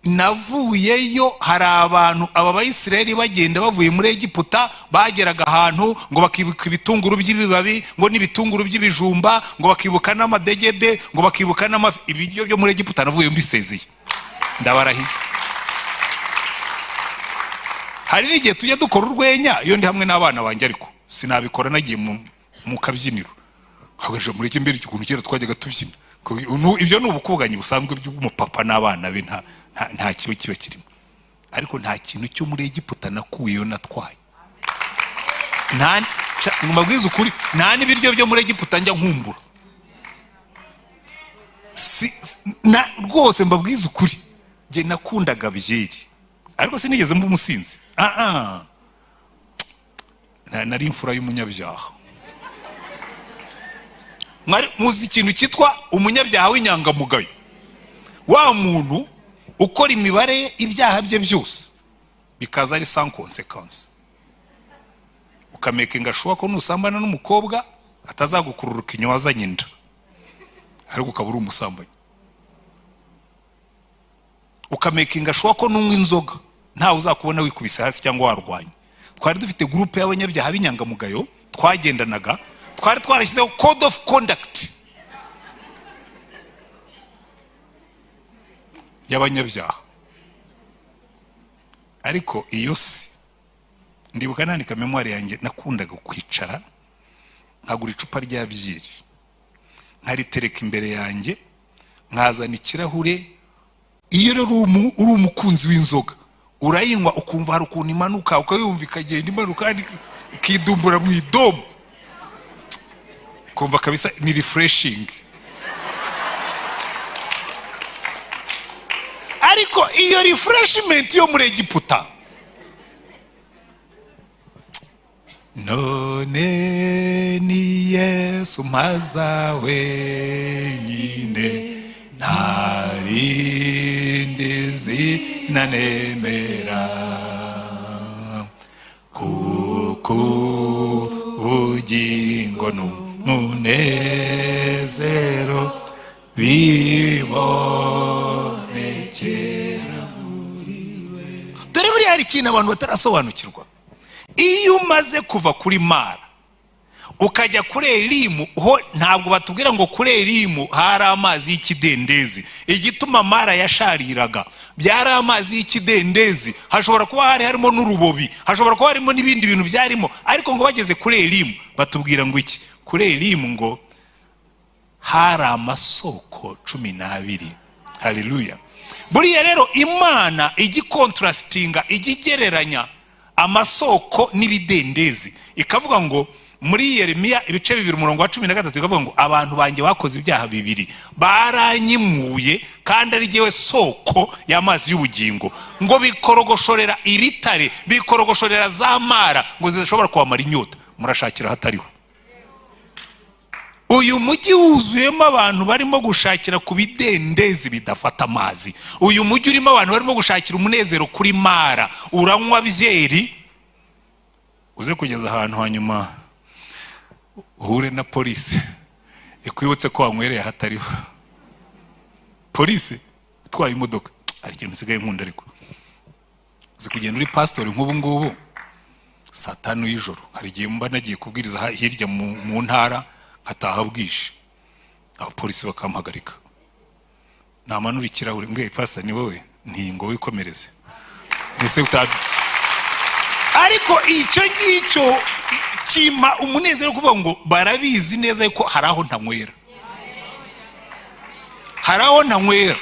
[SPEAKER 1] navuyeyo." Hari abantu, aba Bayisiraheli bagenda bavuye muri Egiputa, bageraga ahantu ngo bakibuka ibitunguru by'ibibabi, ngo n'ibitunguru by'ibijumba, ngo bakibuka n'amadegede, ngo bakibuka n'amafi. Ibiryo byo muri Egiputa navuye mbisezeye, ndabarahiye. Hari n'igihe tujya dukora urwenya iyo ndi hamwe n'abana banjye, ariko sinabikora nagiye mu kabyiniro. Hagaje mureke mbere ukuntu kera twajyaga tubyina. Ibyo ni ubukubaganyi busanzwe bw'umupapa n'abana be, nta kiba kiba kirimo. Ariko nta kintu cyo muri Egiputa nakuyeyo natwaye. Nta mbabwize ukuri, nta n'ibiryo byo muri Egiputa njya nkumbura. Si na rwose, mbabwize ukuri, njye nakundaga byeri, ariko sinigeze mba umusinzi. Ah ah. Nari imfura y'umunyabyaha. Mwari muzi ikintu cyitwa umunyabyaha w'inyangamugayo, wa muntu ukora imibare ye, ibyaha bye byose bikaza ari sans conséquence, ukamakinga sure ko nusambana n'umukobwa atazagukururuka inyuma azanye inda, ariko ukaba uri umusambanyi, ukamakinga sure ko nunywa inzoga ntawe uzakubona wikubise hasi cyangwa warwanya. Twari dufite groupe y'abanyabyaha b'inyangamugayo twagendanaga, twari twarashyizeho code of conduct y'abanyabyaha. Ariko iyo si ndibuka nandika mémoire yanjye, nakundaga kwicara nkagura icupa rya byeri, nkaritereka imbere yanjye, nkazana ikirahure. Iyo rero uri umukunzi w'inzoga, urayinywa ukumva hari ukuntu imanuka, ukayumva ikagenda imanuka kandi ikidumbura mu idomo, ukumva kabisa ni refreshing. Ariko iyo refreshment yo muri Egiputa, none ni Yesu mpaza wenyine, nta rindi zina nemera, kuko ubugingo n'umunezero bibonekera muri we. Dore buriya hari ikintu abantu batarasobanukirwa: iyo umaze kuva kuri Mara, Ukajya kuri Elimu ho, ntabwo batubwira ngo kuri Elimu hari amazi y'ikidendezi. Igituma Mara yashariraga, byari amazi y'ikidendezi, hashobora kuba hari harimo n'urubobi, hashobora kuba harimo n'ibindi bintu byarimo. Ariko ngo bageze kuri Elimu, batubwira ngo iki? Kuri Elimu ngo hari amasoko 12. Haleluya! Buriya rero Imana ijya icontrastinga, ijya igereranya amasoko n'ibidendezi, ikavuga ngo muri Yeremiya ibice 2 umurongo wa 13, ikavuga ngo abantu banjye bakoze ibyaha bibiri: baranyimuye kandi ari jyewe soko y'amazi y'ubugingo, ngo bikorogoshorera ibitare, bikorogoshorera za Mara ngo zidashobora kubamara inyota. Murashakira ahatariho. Uyu mujyi wuzuyemo abantu barimo gushakira ku bidendezi bidafata amazi. Uyu mujyi urimo abantu barimo gushakira umunezero kuri Mara. Uranywa byeri uze kugeza ahantu, hanyuma uhure na polisi ikwibutse ko wanywereye ahatariho. Polisi itwaye imodoka, hari ikintu usigaye nkunda. Ariko uzi kugenda uri pasitori nk'ubu ngubu saa 5 y'ijoro? Hari igihe mba nagiye kubwiriza hirya mu ntara, nkataha bwije, abapolisi bakampagarika. Namanura ikirahure mbwiye: "Pasita, ni wowe?" Nti: "Ngo wikomereze." Mbese ariko icyo ngicyo kimpa umunezero wo kuvuga ngo barabizi neza yuko hari aho ntanywera, hari aho ntanywera,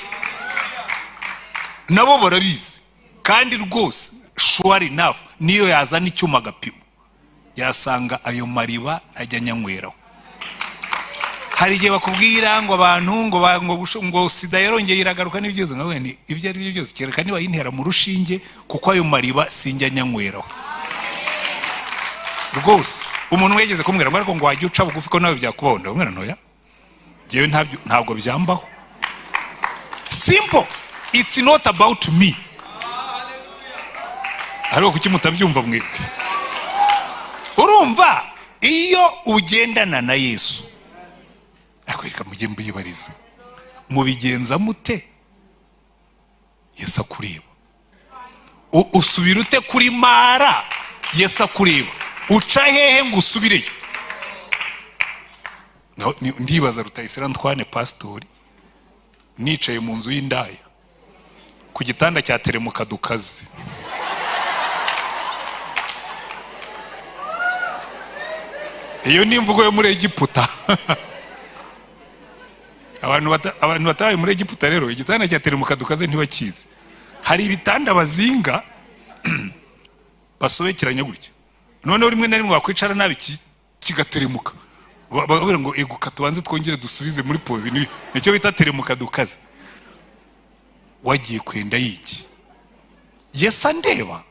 [SPEAKER 1] nabo barabizi. Kandi rwose, sure enough, niyo yazana icyuma agapima, yasanga ayo mariba ntajya anyanyweraho. Hari igihe bakubwira ngo abantu ngo sida yarongeye iragaruka n'ibyo byose, nkavuga nti ibyo ari byo byose kereka niba yintera mu rushinge, kuko ayo mariba sinjya nyanyweraho rwose. Umuntu wegeze kumbwira ngo ariko ngo wajya uca bugufi ko nawe byakubaho, ndabwira ntoya njyewe ntabwo byambaho. Simple, it's not about me. Ariko kuki mutabyumva mwebwe? Urumva, iyo ugendana na Yesu akwereka, mujye mbibariza, mubigenza mute Yesu akureba? Usubira ute kuri Mara Yesu akureba? Uca hehe ngo usubireyo? Ndibaza Rutayisire Antoine pasitori nicaye mu nzu y'indaya ku gitanda cya teremuka dukaze. Iyo ni imvugo yo muri Egiputa. Abantu batabaye muri Egiputa rero, igitanda cya teremuka dukaze ntibakizi. Hari ibitanda bazinga basobekeranya gutya, noneho rimwe na rimwe wakwicara nabi kigateremuka. Bakabwira ngo eguka tubanze twongere dusubize muri pose. Nicyo bita teremuka dukaze. Wagiye kwenda yiki Yesu andeba?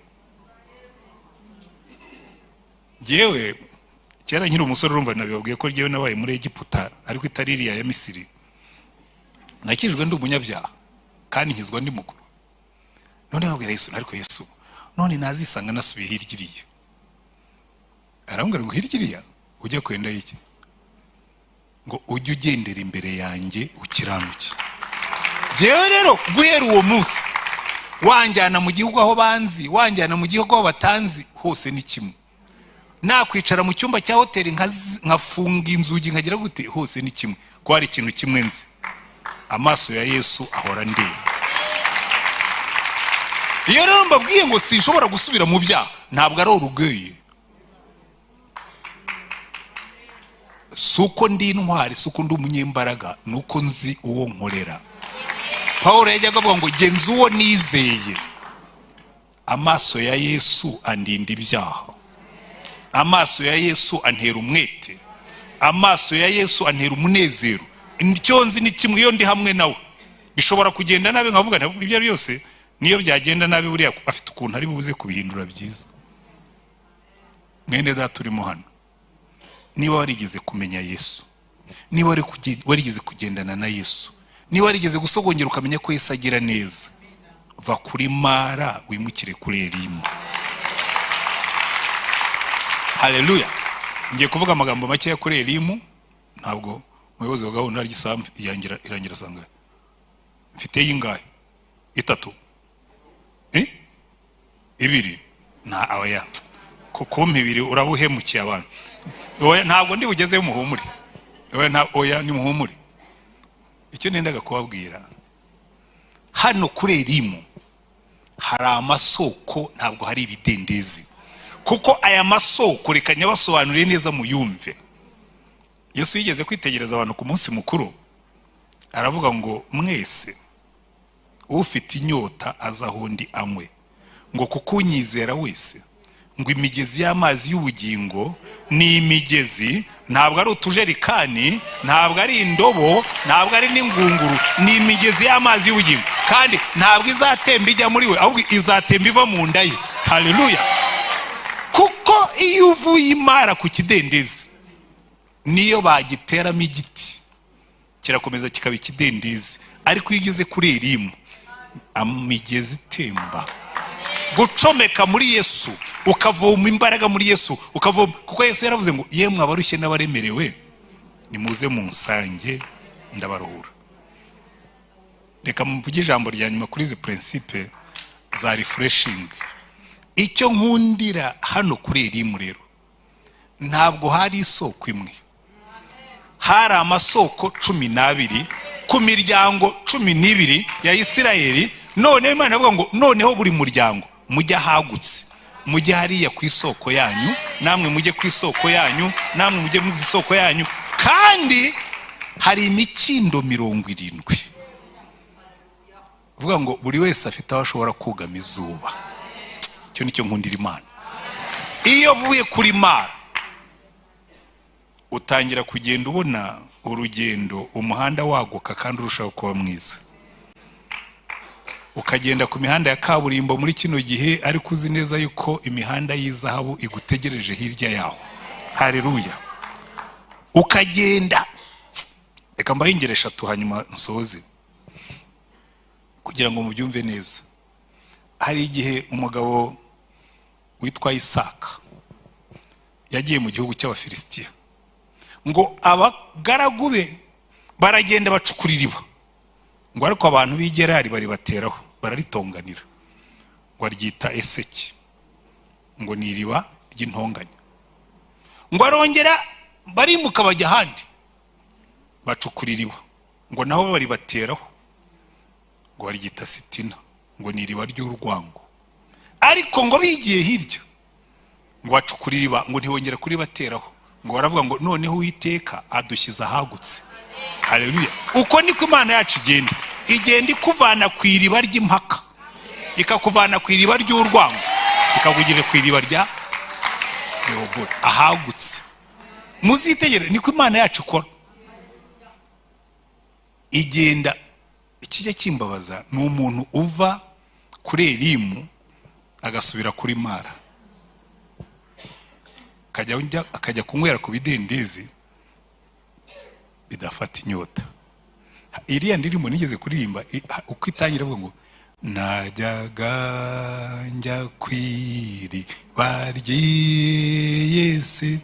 [SPEAKER 1] Njyewe kera nkiri umusore, urumva nabibabwiye ko njyewe nabaye muri Egiputa, ariko itari iriya ya Misiri. Nakijwe ndi umunyabyaha kandi nkizwa ndi mukuru. None nkabwira Yesu, ariko Yesu, none nazisanga nasubiye hirya iriya? Arambwira ngo hirya iriya ujya kwenda iki? Ngo ujye ugendera imbere yanjye ukiranuke. Njyewe rero guhera uwo munsi, wanjyana mu gihugu aho banzi, wanjyana mu gihugu aho batanzi, hose ni kimwe. Nakwicara mu cyumba cya hoteli nkafunga inzugi nkagira gute, hose ni kimwe, ko hari ikintu kimwe nzi: amaso ya Yesu ahora ndeba. Iyo rero mbabwiye ngo sinshobora gusubira mu byaha, ntabwo ari orgueil, si uko ndi intwari, si uko ndi umunyembaraga, ni uko nzi uwo nkorera. Paul yajyaga avuga ngo genza uwo nizeye. Amaso ya Yesu andinda ibyaha, amaso ya Yesu antera umwete, amaso ya Yesu antera umunezero. Icyo nzi ni kimwe: iyo ndi hamwe nawe bishobora kugenda nabi, nkavuga nti ibyo ari byose, niyo byagenda nabi, buriya afite ukuntu ari buze kubihindura byiza. Mwene data urimo hano, niba warigeze kumenya Yesu, niba warigeze kugendana na Yesu, niba warigeze gusogongera ukamenya ko Yesu agira neza, va kuri Mara wimukire kuri Elimu. Haleluya! Ngiye kuvuga amagambo makeya kuri Elimu. Ntabwo umuyobozi wa gahunda arya irangira, irangira asanga mfite y'ingahe? Itatu? Eh? Ibiri? Nta abaya kumpa ibiri, uraba uhemukiye abantu. Oya, ntabwo ndi bugezeyo, muhumure. Oya, oya, ni muhumure. Icyo nendaga kubabwira, hano kuri Elimu hari amasoko, ntabwo hari ibidendezi, kuko aya masoko, reka nyabasobanurire neza muyumve. Yesu yigeze kwitegereza abantu ku munsi mukuru, aravuga ngo: "Mwese ufite inyota aza aho ndi anywe," ngo kuko unyizera wese, ngo imigezi y'amazi y'ubugingo. Ni imigezi, ntabwo ari utujerikani, ntabwo ari indobo, ntabwo ari n'ingunguru, ni imigezi y'amazi y'ubugingo, kandi ntabwo izatemba ijya muri we, ahubwo izatemba iva mu nda ye. Haleluya! Kuko iyo uvuye imara ku kidendezi, niyo bagiteramo igiti kirakomeza kikaba ikidendezi, ariko iyo ugeze kuri Elimu, imigezi itemba. Gucomeka muri Yesu, ukavoma imbaraga muri Yesu, ukavoma, kuko Yesu yaravuze ngo: "Yemwe abarushye n'abaremerewe, nimuze munsange ndabaruhura." Reka mvuge ijambo rya nyuma kuri izi principe za refreshing. Icyo nkundira hano kuri Elimu rero, ntabwo hari isoko imwe, hari amasoko 12 ku miryango 12 ya Isirayeli. Noneho Imana ivuga ngo: "Noneho buri muryango mujye ahagutse, mujye hariya ku isoko yanyu, namwe mujye ku isoko yanyu, namwe mujye ku isoko yanyu." Kandi hari imikindo 70, uvuga ngo buri wese afite aho ashobora kugama izuba. Icyo nicyo nkundira Imana. Iyo uvuye kuri Mara, utangira kugenda ubona urugendo, umuhanda waguka kandi urushaho kuba mwiza, ukagenda ku mihanda ya kaburimbo muri kino gihe, ariko uzi neza yuko imihanda y'izahabu igutegereje hirya yaho. Hareruya! Ukagenda. Reka mbahe ingero eshatu hanyuma nsoze kugira ngo mubyumve neza. Hari igihe umugabo witwa Isaka yagiye mu gihugu cy'Abafilisitiya, ngo abagaragu be baragenda bacukura iriba, ngo ariko abantu b'i Gerari baribateraho, bararitonganira, ngo aryita Eseki, ngo ni iriba ry'intonganya. Ngo arongera barimuka bajya ahandi, bacukura iriba, ngo nabo baribateraho, ngo baryita Sitina, ngo ni iriba ry'urwango. Ariko ngo bigiye hirya, ngo bacukura iriba, ngo ntibongera kuribateraho, ngo baravuga ngo: "Noneho Uwiteka adushyize ahagutse." Haleluya! Uko niko Imana yacu igenda, igenda ikuvana ku iriba ry'impaka, ikakuvana ku iriba ry'urwango, ikakugira ku iriba rya Rehoboti, ahagutse. Muzitegere, niko Imana yacu ikora, igenda. Ikijya kimbabaza ni umuntu uva kuri Elimu agasubira kuri Mara, akajya kunywera ku bidendezi bidafata inyota. Iriya ndirimbo nigeze kuririmba, uko itangira avuga ngo: "Najyaga njya ku iriba ry'iyi si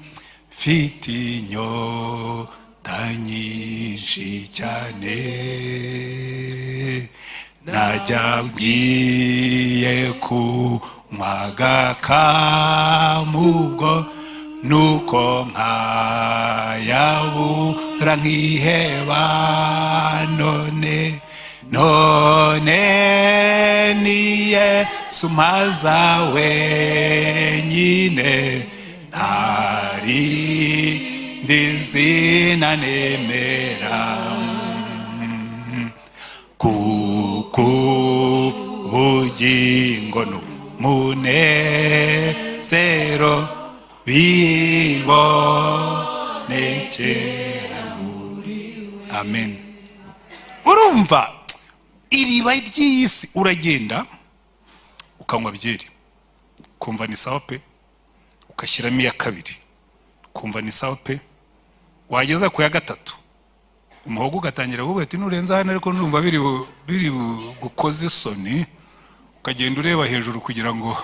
[SPEAKER 1] mfite inyota nyinshi cyane, najya ngiye kunywa agakamubwo, nuko nkayabura nkiheba. None, none ni Yesu mpaza wenyine, nta rindi zina nemera, kuko ubugingo n'umunezero bibonekera muri." Amen. Urumva iriba ry'iyi si, uragenda ukanywa byeri, ukumva ni sawa pe, ugashyiramo iya kabiri, ukumva ni sawa pe, wageza ku ya gatatu umuhogo ugatangira kuvuga ati: "Nurenza hano ariko ndumva biri bugukoze isoni." Ukagenda ureba hejuru kugira ngo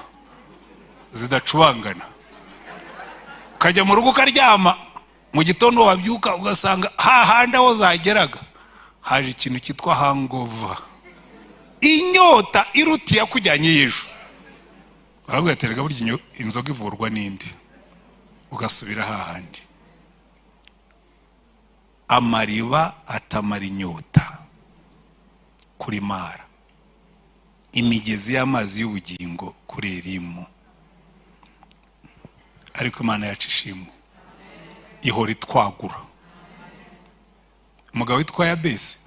[SPEAKER 1] zidacubangana, ukajya mu rugo ukaryama, mu gitondo wabyuka ugasanga hahandi aho zageraga haje ikintu cyitwa hangover, inyota iruta iyakujyanye y'ejo. Baravuga ati: "Erega burya inzoga ivurwa n'indi." Ugasubira hahandi. Amariba atamara inyota kuri Mara, imigezi y'amazi y'ubugingo kuri Elimu. Ariko Imana yacu ishimwe, ihora itwagura. Umugabo witwa Yabesi,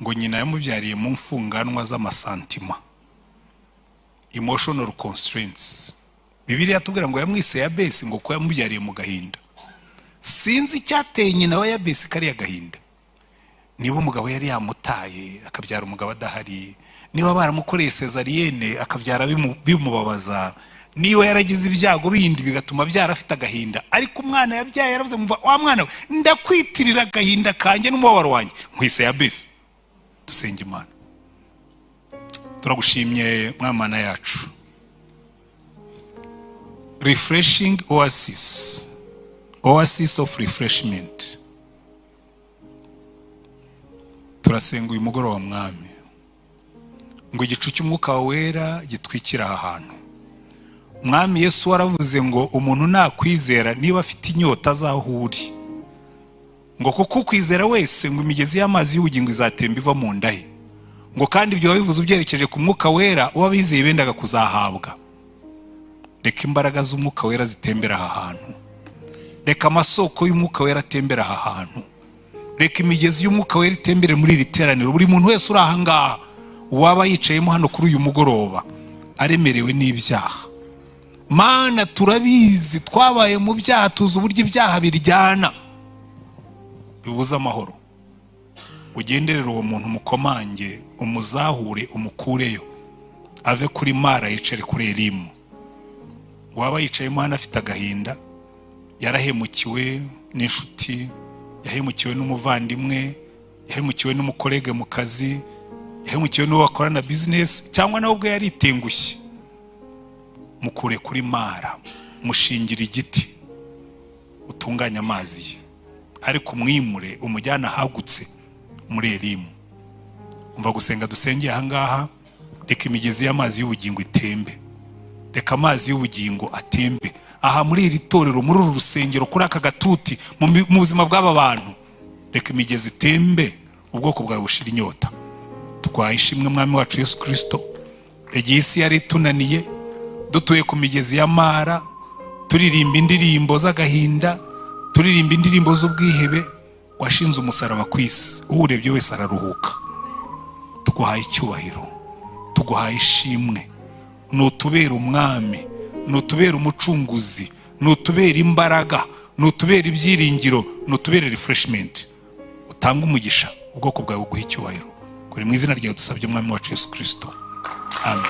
[SPEAKER 1] ngo nyina yamubyariye mu mfunganwa z'amasentiments, emotional constraints. Bibiliya yatubwira ngo yamwise Yabesi ngo ko yamubyariye mu gahinda. Sinzi icyateye nyina wa Yabesi kariya gahinda, niba umugabo yari yamutaye akabyara umugabo adahari, niba baramukoreye césarienne akabyara bimubabaza, niba yaragize ibyago bindi bigatuma abyara afite agahinda. Ariko umwana yabyaye yaravuze ngo: "Wa mwana we, ndakwitirira agahinda kanjye n'umubabaro wanjye, nkwise Yabesi." Dusenga Imana. Turagushimye, Mana yacu, refreshing oasis, oasis of refreshment. Turasenga uyu mugoroba, Mwami, ngo igicu cy'Umwuka Wera gitwikire aha hantu. Mwami Yesu, waravuze ngo umuntu nakwizera, niba afite inyota azaho uri, ngo kuko ukwizera wese ngo imigezi y'amazi y'ubugingo izatemba iva mu nda ye, ngo kandi ibyo wabivuze ubyerekeje ku Mwuka Wera uwo abizeye bendaga kuzahabwa. Reka imbaraga z'Umwuka Wera zitembera aha hantu. Reka amasoko y'Umwuka Wera atembera aha hantu. Reka imigezi y'Umwuka Wera itembere muri iri teraniro. Buri muntu wese uri aha ngaha, uwaba yicayemo hano kuri uyu mugoroba aremerewe n'ibyaha, Mana, turabizi, twabaye mu byaha, tuzi uburyo ibyaha biryana, bibuza amahoro. Ugenderere uwo muntu, umukomange, umuzahure, umukureyo, ave kuri Mara yicare kuri Elimu. Waba yicayemo hano afite agahinda, yarahemukiwe n'inshuti, yahemukiwe n'umuvandimwe, yahemukiwe n'umucollègue mu kazi, yahemukiwe n'uwo bakorana business, cyangwa nawe ubwe yaritengushye, mukure kuri Mara, mushingira igiti, utunganye amazi ye, ariko umwimure, umujyane ahagutse muri Elimu. Umva gusenga dusengeye ahangaha. Reka imigezi y'amazi y'ubugingo itembe. Reka amazi y'ubugingo atembe aha muri iri torero, muri uru rusengero, kuri aka gatuti, mu buzima bw'aba bantu. Reka imigezi itembe, ubwoko bwawe bushira inyota. Twaye ishimwe, Mwami wacu Yesu Kirisito. Igihe isi yari itunaniye, dutuye ku migezi ya Mara, turirimba indirimbo z'agahinda, turirimba indirimbo z'ubwihebe, washinze umusaraba ku isi, uwurebye wese araruhuka. Tuguhaye icyubahiro, tuguhaye ishimwe. Nutubera Umwami, nutubera Umucunguzi, nutubera imbaraga, nutubera ibyiringiro, nutubera refreshment. Utanga umugisha, ubwoko bwawe buguha icyubahiro. Kuri mu izina ryawe dusabye, Umwami wacu Yesu Kirisito, amen.